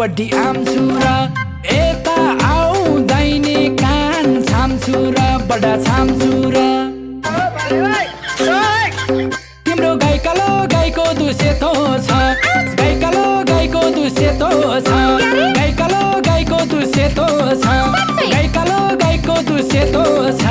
body आम्छु र यता आउँदैनी कान छाम्छु र बडा छाम्छु र तिम्रो गाई कालो गाईको दुसेतो छ गाई कालो गाईको दुसेतो छ गाई कालो गाईको दुसेतो छ गाई कालो गाईको दुसेतो छ